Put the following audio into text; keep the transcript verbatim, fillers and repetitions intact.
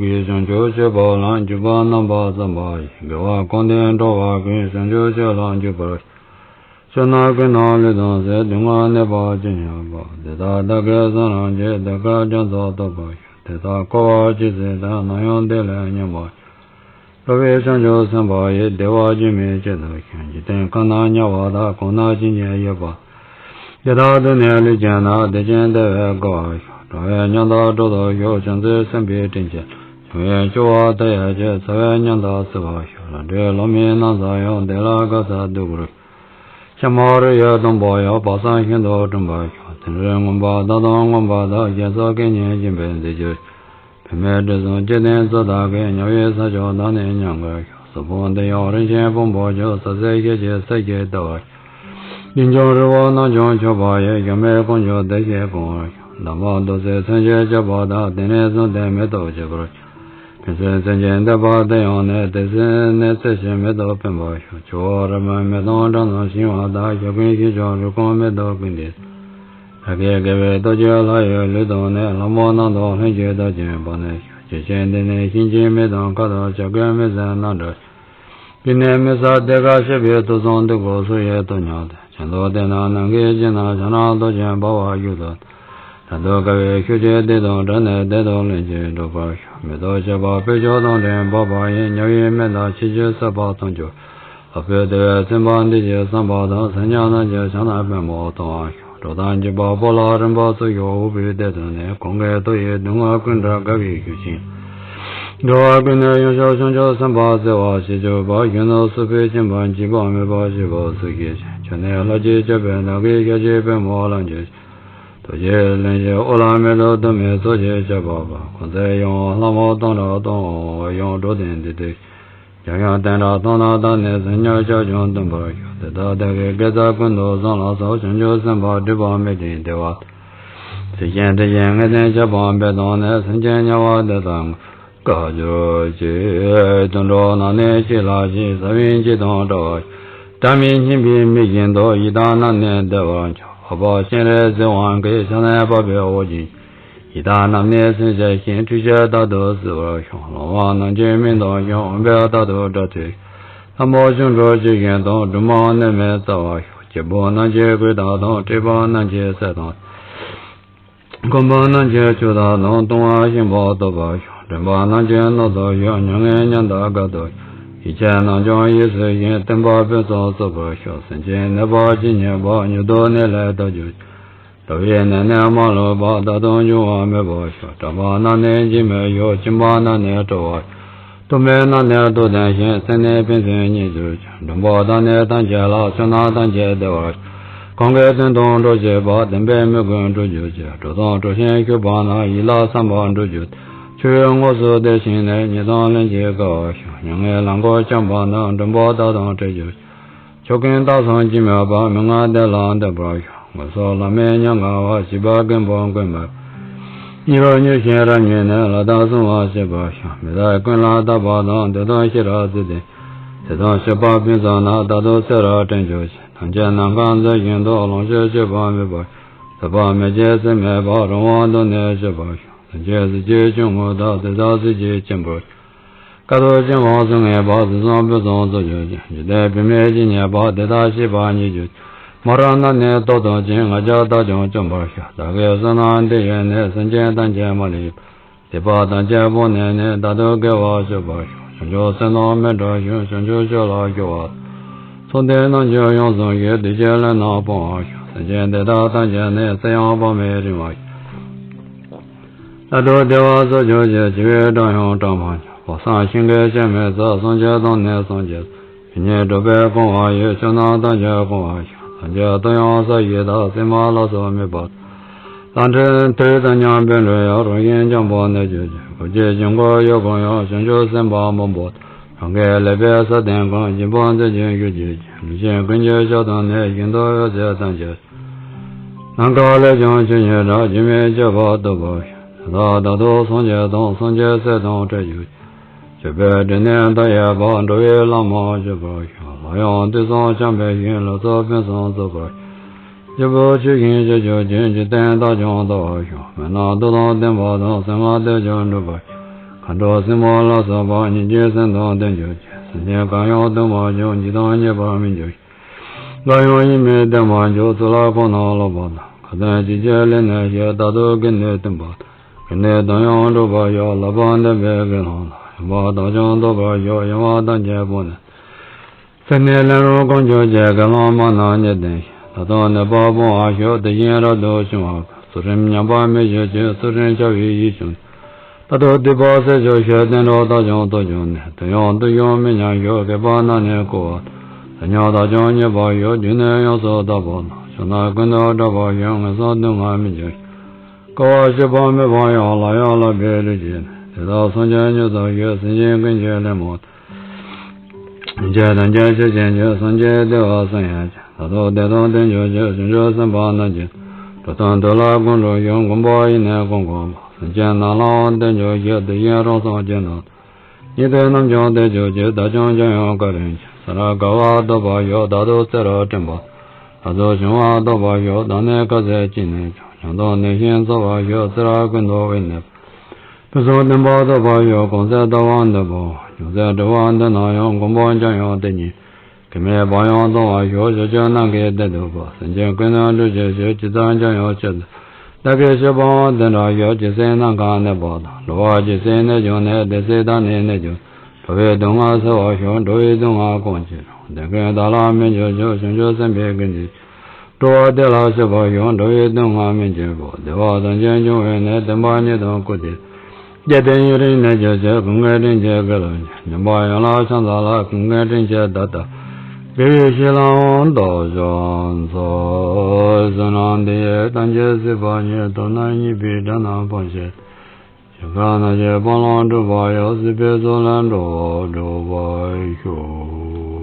གིས་བྱང་ཆུབ་སྤྱོད་པ་ལ་འཇུག་པ་རྣམ་པ་ཙམ་པ་ཡིས། དགེ་བ་གང་དེས་འགྲོ་བ་ཀུན། བྱང་ཆུབ་སྤྱོད་ལ་འཇུག་པར་ཤོག། ཕྱི་ནང་ཀུན་ན་ལུས་དང་ཟས། སྡུག་བསྔལ་ནད་པ་ཇི་སྙེད་པ། དེ་དག་བདག་གིར་བསམ་ལ་འཇུག། དེ་སྐད་ཀྱང་ཚོགས་བསྟོད་པར་ཤོག། དེ་དག་འཁོར་བ་ཇི་སྲིད་དུ། ནམ་ཡང་འདི་ལས་ཉམས་པར་ཤོག། འགྲོ་བའི་བྱང་ཆུབ་སེམས་དཔའ་ཡིས། བདེ་བ་ཇི་སྙེད་ཅི་ཐུབ་ཀྱང་། འཇིག་རྟེན་ཁམས་ན་དམྱལ་བ་དག། གང་ན་ཇི་སྙེད་ཡོད་པ། དེ་དག་ཏུ་གནས་ལུས་ཅན་རྣམས། བདེ་ཞིང་བདེ་བས་བསྐོར་བར་ཤོག། འགྲོ་བའི་ཉམས་དང་སྒྲོ་འདོགས་ཤོག། བྱང་ཆུབ་སེམས་དཔའི་དྲིན་ཅན། བྱང་བའི་སྤྱོད་པ་མཐའ་ཡས་ཀྱིས། ཚ་བའི་ཉམས་དང་སེལ་བར་ཤོག། ལག་མགྲོན་ལོ་མའི་རྣམ་བསམ་ཡང་། བདེ་ལ་དགའ་ས་སྡུག་གུར། ཤ་མར་རོ་ཡི་དང་པོ་ཡང་། བག་ཟ་ཤིན་ཏུ་གྲུམ་པར་ཤོག། དེ་ལས་མངོན་པར་བདག་ཏུ་མངོན་པ་དག། སྐྱེ་སོགས་སྐད་སྙན་སྦྱིན་པས་མཛེས་གྱུར། བུད་མེད་བགྲེས་སོགས་སྐྱེ་ལྡན་ཚོགས་དག་གིས། དམྱལ་བའི་ས་ཕྱོགས་བདག་ནི་མྱང་དགོས་ཤོག། གཟུགས་ཕུང་འདི་ཡང་རིན་ཆེན་ཕུང་པོ་ཆེ། ཟབ་གསལ་ཤེས་བྱའི་ས་གཞི་ལྟ་བུར། རྒྱུན་འབྱུང་རི་བོ་རྣམས་ཀྱང་ཆགས་པ་ཡི། གཞོམ་པའི་ཀུན་འབྱུང་བདེ་གཤེགས་གང་བར་ཤོག། འདབ་མ་རྡོ་རྗེ་མཚོན་ཆས་བྱ་བ་དག། དེང་ནས་བཟུང་སྟེ་མེད་དུ་གྱུར་པར་ཤོག། ཕན་ཚུན་མཚོན་ཆས་འདེབས་པ་དེ་ཡང་ནི། དེ་ཚེ་ནས་ཚེ་ཕྱི་མེད་དུ་འཕེན་པར་ཤོག། ཆུ་བོ་རི་མོ་མེ་དང་སྦྲང་རྣམས་བྱིང་བ་དག། ཞག་ཀུན་ཤིང་བྱ་རུས་ཁུངས་མེད་དུ་ཀུན་ཏུ། བདག་གི་དགེ་བའི་སྟོབས་ཀྱིས་ལྷ་ཡི་ལུས་བཏུད་ནས། ལྷ་མོ་རྣམས་དང་ལྷན་ཅིག་བདག་ཀྱང་བབས་ནས་ཤོག། ཇི་ཕྱིར་འདི་ནི་ཤིང་གཅིག་མི་དང་ཁ་དོག་ཆ་གོས་མི་ཟད་རྣམ་འདྲ། དེ་ནས་མི་ཟད་དེ་ཀ་ཤེས་པའི་ཐུགས་བཟང་འདི་ཀོ་སུ་ཡིས་ཐོབ་མྱོང་སྟེ། ཆེན་ཐོག་དེ་ན་ནམ་མཁའི་དཀྱིལ་ན་ཕྱག་ན་རྡོ་རྗེ་འབར་བ་བཞུགས་སུ། དྲག་ཏུ་དཀའ་བའི་ཤུགས་ཀྱིས་བདེ་དང་བྲལ་ནས་བདེ་དང་ལྷན་ཅིག་འགྲོགས་པར་ཤོག། མེ་ཏོག་བཞད་པ་སྤོས་ཆུ་དང་ལྡན་འབབ་པ་ཡི། དམྱལ་བའི་མི་དག་ཕྱིར་བཅོས་བསད་པ་ཐམས་ཅད། ལྷ་བུའི་བདེ་བས་ཟིན་པ་འདི་ཞེས་བསམ་པ་དང་། སེམས་ཅན་རྣམས་ཀྱི་ཕྱག་ན་པདྨོ་མཐོང་བར་ཤོག། གྲོགས་དང་བཅས་པ་སྤོ་ལགས་རིམ་པ་ཚུར་ཤོག། འུག་པའི་སྡེ་དུ་ནི་གང་གི་ཐུགས་ཡིད་སྡུག་བསྔལ་ཀུན་བྲལ་དགའ་བའི་ཤུགས་ཤིང་། འགྲོ་བ་ཀུན་ནས་ཡོངས་བསྐྱོད་བྱང་ཆུབ་སེམས་དཔའ་བརྩེ་བ་ཞེས་བརྗོད་པ། གཞོན་ནུ་སུ་ཕིའི་སྤྱན་པ་འཇིགས་པ་མེད་པར་བཞུགས་པ་སུ་ཤེས་ཤིང་། ཁྱོད་ནི་ལྷར་བཅས་བྱ་བའི་བདག་གིས། ཞལ་གཅིག་པད་མོ་ལ་འཇུག་ཅིང་། ཐུགས་རྗེས་ལེན་ཞིང་དབུ་ལ་མེ་ཏོག་དུ་མའི་ཚོགས་ཀྱིས་བྱ་བ་འབབ། གང་ཚེ་ཡང་ལྷ་མོ་སྟོང་ཕྲག་སྟོང་འོང་བ་ཡང་། འགྲོ་དོན་འདི་ལྟར་ཀྱང་ཡང་དེ་འདྲ་མཐོང་ན། བདག་ནི་སེམས་ཉིད་ཕྱག་རྒྱ་འདོན་པར་ཤོག། དེ་དག་བདག་གི་དགེ་རྩ་ཀུན་ཏུ་བཟང་ལ་སོགས། བྱང་ཆུབ་སེམས་དཔའ་སྒྲིབ་པ་མེད་པའི་བདེ་བ། སྲིད་ཞིའི་དེ་བཞིན་ངེས་བསྟན་བྱ་བ་འབད་དང་ནི། སེམས་ཅན་དམྱལ་བ་འདི་དག་བཀག་གྱུར་ཅིག། དུད་འགྲོ་རྣམས་ནི་གཅིག་ལ་གཅིག། ཟ་བའི་འགྱེས་དང་འདྲ་བར། སྒྲ་མི་སྙན་པའི་མིག་བཞིན་དུ། ཡི་དྭགས་རྣམས་ནི་བདེ་བར་འགྱུར། འཕགས་པ་སྤྱན་རས་གཟིགས་དབང་གིས། ཕྱག་ནས་འཕགས་པའི་འོག་གི་ཡི་དྭགས་རྣམས་ནི་ཟིན་བྱས་ཤིང་། འཁྲུལ་ཆས་རྟག་ཏུ་བསིལ་བར་ཤོག། ལོང་བ་རྣམས་ཀྱི་མིག་མཐོང་ཞིང་། འོན་པས་རྟག་ཏུ་སྒྲ་ཐོས་ཤིང་། ལྷ་མོ་ཆུ་འགྲོ་ཇི་བཞིན་དུ། སྦྲུམ་མ་ནད་མེད་སྩལ་བར་ཤོག། སྐྱེས་བུ་རྣམས་ཀྱི་གོས་དག་དང་། བཀྲེས་པ་རྣམས་ཀྱི་ཟས་དང་། སྐོམ་པ་རྣམས་ཀྱི་བཅུད་དག་དང་། བཏུང་བ་ཞིམ་པ་ཐོབ་པར་ཤོག། དྲན་པ་རྣམས་ཀྱི་ནང་དུ་ཞུགས། མྱ་ངན་མྱང་འདའ་དགའ་སྟོན། ཡིད་ཆེས་རྣམས་ཀྱང་ཡིད་སུ་ཞིང་། བསྟན་པ་ཕུན་སུམ་ཚོགས་པར་ཤོག། སེམས་ཅན་ནད་པ་ཇི་སྙེད་པ། མྱུར་དུ་ནད་ལས་ཐར་གྱུར་ཅིག། འགྲོ་བའི་ནད་ནི་མ་ལུས་པ། རྟག་ཏུ་འབྱུང་བ་མེད་པར་ཤོག། དྲག་པོ་རྣམས་ནི་འཇིགས་མེད་ཤོག། གཅིན་པ་རྣམས་ནི་སྐྲོ་བར། ཐུར་མི་རྣམས་ནི་སྡུག་བདེན་ཞིང་། སེམས་ནི་ཕན་ཚུན་གཉིས་གྱུར་ཅིང་། འགྲོན་པོ་དག་ནི་ཐམས་ཅད་ལ། ཕྱོགས་རྣམས་ཐམས་ཅད་བདེ་བར་ཤོག། གང་གིས་དོན་དམ་འགྲོ་བྱེད་པ། བདེན་པའི་མོས་གུས་འགྲུབ་གྱུར་ཅིག། གྲོགས་དང་གྲོགས་བྱིན་གྱུར་པ་རྣམས། ཡིད་ལ་བསམ་པ་འགྲུབ་གྱུར་ཅིག། ཆོས་དངོས་སུ་བདེ་ཞིང་ནི། ཉེས་དང་ལན་གྱིས་བཀག་པར་ཤོག། མྱ་ངན་ལས་འགོག་བྱམས་པ་རྣམས། འགྲོན་པོ་དག་དང་འཕྲད་གྱུར་ཅིག། ཕྱོགས་ཀུན་རྟགས་གསུམ་འཇིགས་མེད་པ། མི་མངའ་བདེ་ལ་འདུད་པར་ཤོག། མགོན་སོགས་ལྷ་མིན་མྱ་ངན་བ། བྱིས་པ་རྒན་པོ་མགོན་མེད་པ། ཡིད་རབ་མྱོས་ཤིང་རབ་མྱོས་ནས། ལྷ་དང་སྲུང་བར་བྱེད་པར་ཤོག། མི་དག་ཀུན་ལ་དད་པ་དང་། དད་དང་ཤེས་རབ་བརྩེ་ལྡན། ཚེ་དང་བཅས་པ་ཕུན་སུམ་ཚོགས། རྟག་ཏུ་ཚེ་རབས་དྲན་གྱུར་ཅིག། ཐམས་ཅད་ནམ་མཁའ་མཛོད་བཞིན་དུ། ལོངས་སྤྱོད་སྤྱོད་པ་མེད་པར། ཟད་པ་མེད་ཅིང་ཟད་མེད་པ། རང་དབང་དུ་ནི་སྤྱོད་པར་ཤོག། སེམས་ཅན་གཟུགས་ཅན་ཆུང་ངུ་དག། དེ་དག་གཟུགས་ཅན་ཆེན་པོར། དཀའ་ཐུབ་ཅིང་ཕུན་སུམ་ངེས་པ། གཟུགས་བཟང་ཕུན་སུམ་ཚོགས་གྱུར་ཅིག། འཇིག་རྟེན་བུད་མེད་ཇི་སྙེད་པ། དེ་དག་གཤེགས་པ་བརྙེས་གྱུར་ཅིག། མ་རིག་རྣམས་ནི་སྟོབས་ཐོབ་ཅིང་། ང་རྒྱལ་དག་ཀྱང་བཅོམ་པར་ཤོག། བདག་གི་བསོད་ནམས་འདི་ཡིས་ནི། སེམས་ཅན་ཐམས་ཅད་མ་ལུས་པ། སྡིག་པ་ཐམས་ཅད་སྤངས་ནས་ནི། རྟག་ཏུ་དགེ་བ་སྤྱོད་པར་ཤོག། བྱང་ཆུབ་སེམས་རྣམས་སྨིན་འགྲིབ་ཞིང་། བྱང་ཆུབ་ཕྱོགས་ལ་སྐྱོ་བ། ཚོགས་འདུས་རྣམས་ཀྱང་ཡོངས་སུ་གྱུར། བདེ་སྐྱིད་ལྷ་རྣམས་སྤོང་བར་ཤོག། སེམས་ཅན་དེ་དག་ཐམས་ཅད་ནི། ཚེ་ཡང་དཔག་མེད་རིང་བར་ཤོག། རྟག་ཏུ་བདེ་བ་སོགས་གྱུར་ཅིག། བྱིས་པའི་སྒྲ་ཡང་བྲལ་མ་གྱུར། བག་ཟ་ཞིང་གི་ཆད་མི་ཟ། བསམ་ཅིང་བཏང་ནས་བསམ་ཅིང་། ཇི་སྙེད་འགྲོ་བས་གང་བ་ཡི། ཕྱོགས་རྣམས་ཐམས་ཅད་གང་བར་ཤོག། ཐམས་ཅད་དུ་ཡང་ས་གཞི་དག། སྲན་མ་ལ་སོགས་མེད་པ། ལྷ་འདྲེ་དུག་དང་མཉམ་པའི་འགྲོ་ཡང་། རང་བཞིན་འཇམ་པོར་གནས་གྱུར་ཅིག། གོས་ཀྱི་ཆོས་གོས་ཡོད་གང་ཡང་། བྱང་ཆུབ་སེམས་དཔའ་མང་པོ་དག། རང་གི་ལེགས་པའི་ས་སྟེང་གང་། སྙིང་པོ་འཛིན་ཅིང་བཞུགས་གྱུར་ཅིག། ལུས་ཅན་ཀུན་གྱི་ཕྱོགས་དང་ནི། ཞིང་དུ་ཡོད་ཚད་ཐམས་ཅད། ནམ་མཁའ་ལས་ཀྱང་ཆེས་སྙན་གྲགས། འཇིགས་མེད་སྤྱོད་པ་ཐོབ་པར་ཤོག། དེ་དག་རྟག་ཏུ་སངས་རྒྱས་དང་། སངས་རྒྱས་སྲས་དང་འཕྲད་གྱུར་ཅིག། སྤྱོད་པའི་སྒྲིབ་གཉིས་མཐའ་ཡས་པ། འགྲོ་བའི་ལམ་མ་ཞུགས་པར་ཤོག། ལྷ་ཡང་དུས་གསུམ་འཆམ་པའི་ཞིང་། ལོ་ཙཱ་ཕུན་སུམ་ཚོགས་པར་ཤོག། སྐྱེས་བུ་ཆོས་བཞིན་གཤེགས་གྱུར་ཅིག། འཇིག་རྟེན་དག་ཀྱང་དག་པར་ཤོག། མི་རྣམས་སྡུག་དང་ལྡན་པ་དང་། སེམས་ངན་དེ་ཀྱང་འགྲུབ་པར་ཤོག། མཁའ་འགྲོ་སྲིན་པོ་ལ་སོགས་པ། ཉིད་ཀྱི་སེམས་དང་ལྡན་གྱུར་ཅིག་སེམས་ཅན་གང་ཡང་སྡུག་མ་བྱུང་། འཇིགས་དང་ཉེས་པར་མི་འགྱུར་ཞིང་། གང་ཡང་ཡིད་མི་བདེ་མ་བྱུང་། ཚུར་ལ་ཁོང་རྣམས་ལོག་པ་དང་། ཁ་ཚོན་གཅིག་ཅར་ལས་ནི་ཞི། ད་དུང་དགེ་འདུན་བསྟེན་པ་དང་། དགེ་འདུན་དོན་ཡང་འགྲུབ་པར་ཤོག་ལྷག་པར་འདོད་པའི་དགེ་སློང་དང་། ཡོན་པ་དག་ཀྱང་ཐོབ་པར་ཤོག་ཡོན་པ་ཐམས་ཅད་སྤངས་ནས། སེམས་ནི་ལན་རུང་སྐོང་གྱུར་ཅིག་དགེ་སློང་མ་རྣམས་ཉིད་བསྟེན་ཞིང་། ད་དུང་ནད་པ་སྤོང་བར་ཤོག་དེ་བཞིན་རབ་ཏུ་བྱུང་བ་ཀུན། ཚུལ་ཁྲིམས་ཉམས་པ་མི་འགྱུར་ཅིག་ཚུལ་ཁྲིམས་འཆལ་བའི་ཡིད་བྱུང་ནས། ད་དུང་སྡིག་པ་སེལ་གྱུར་ཅིག་བསྟན་གྲོགས་དག་ཀྱང་ཐོབ་གྱུར་ནས། དོན་ཡང་དུ་ཡང་མི་ཉམས་ཤོག་སྐྱེས་པ་རྣམས་ནི་བསྐོར་བ་དང་། ཉམ་ཐག་ཀྱང་རྙེད་པར་ཤོག་རྒྱུ་ནི་ཡོངས་སུ་དག་པ་དང་། ཕྱོགས་རྣམས་ཀུན་ཏུ་གྲགས་པར་ཤོག་ངན་སོང་སྡུག་བསྔལ་མི་འགྱུར་ཞིང་། བསྐལ་པ་བཞི་པོ་མི་སྤང་ཡང་། ལྷག་ཡང་ལྷག་པའི་ལུས་ཀྱིས་ནི། དེ་དག་སངས་རྒྱས་མྱུར་ཐོབ་ཤོག་སེམས་ཅན་ཀུན་གྱི་ལད་མོ་དང་། སེམས་ཅན་ཐམས་ཅད་ཤེས་བྱིན་གྱིས། སངས་རྒྱས་བདེ་བ་གསུམ་ཡོད་ཅིང་། ད་དུང་བདེ་སྟོང་ལྡན་གྱུར་ཅིག་བྱང་ཆུབ་སེམས་དཔའ་རྣམས་ཀྱིས། འགྲོ་དོན་དུས་ལ་དགོངས་འགྲུབ་ཤོག་མགོན་པོ་ཡིད་ནི་བསྐང་བསྐོར་བ། སེམས་ཅན་རྣམས་ལའང་བསྟན་གྱུར་ཅིག་དེ་བཞིན་རང་སངས་རྒྱས་རྣམས་དང་། ཉན་ཐོས་རྣམས་ཀྱང་བསྟེན་གྱུར་ཅིག་བདག་ཀྱང་འཇམ་དབྱངས་ག་རེ་ཡིན་ཀྱང་། ས་ར་ག་བ་ཐོབ་པར་ཤོག་བདག་ཏུ་བརྩེ་བར་དྲན་པ་དང་། བདག་ཏུ་བྱུང་བ་ཐོབ་པར་ཤོག་བདག་ནི་ག་ཚོད་ཅིག་ནས་ཀྱང་། ཉམས་དང་ནས་ཤིང་འཚོ་བར་ཤོག་ཚེ་རབས་ཀུན་ཏུ་དབེན་གནས་པ། ཕུན་སུམ་ལྡན་པ་ཐོབ་པར་ཤོག་གང་ཚེ་ལྟ་བ་འདོད་པ། ཅུང་ཟད་གྲོལ་བར་འདོད་ན་ཡང་། མགོན་པོ་འཇམ་དབྱངས་དེ་ཉིད། གེགས་མེད་བག་ཡངས་ལྡང་བར་ཤོག་ཕྱོགས་བཅུ་ནམ་མཁའི་མཐས་གཏུགས་པ། སེམས་ཅན་ཀུན་ནི་སྒྲོལ་བྱེད་ཕྱིར། ཇི་ལྟར་འཇམ་དབྱངས་སྤྱན་རས་གཟིགས། བདག་གིས་ཕྱིར་འབུལ་བ་འདི་འདྲ་ཞུ། ཇི་སྲིད་ནམ་མཁའ་གནས་པ་དང་། འགྲོ་བ་ཇི་སྲིད་གནས་བྱུང་ནས། དེ་སྲིད་བདག་ནི་གནས་གྱུར། འགྲོ་བའི་སྡུག་བསྔལ་སེལ་བར་ཤོག་འགྲོ་བའི་སྡུག་བསྔལ་སྤོང་ཕྱིར། བདེ་མགོན་བདག་ལ་མི་འགྱུར་ཞིང་། བྱང་ཆུབ་སེམས་དཔའི་དགེ་འདུན། འགྲོ་བ་བདེ་ལ་སྐྱོབ་པར་ཤོག་འགྲོ་བའི་སྡུག་བསྔལ་མི་འགྱུར་བར། བདེ་བ་ཐམས་ཅད་འབྱུང་བའི་གནས། བསྟན་པ་ཉིད་དུ་བཀུར་སྟི། རྒྱལ་བསྟན་ཡུན་རིང་གནས་གྱུར་ཅིག་གང་གི་དྲིན་ཅན་དགེ་སློང་ཆེ། ཉན་པ་ཡོངས་ལ་ཕྱག་འཚལ་ལོ། གང་གི་དྲིན་ཅན་ད་ལྟ་བའི་ཤེས་ལའང་བདག་ཕྱག་འཚལ། བསོད་ནམས་འདི་ཡིས་ཐམས་ཅད་གཟིགས་པ་ཉིད། ཐོབ་ནས་ཉེས་པའི་དགྲ་རྣམས་ཕམ་བྱས། སྐྱེ་རྒ་ན་འཆིའི་དཔུང་ལས་སྒྲོལ་བར་ཤོག་སྲིད་པའི་མཚོ་ལས་འགྲོ་བ་སྒྲོལ་བར་ཤོག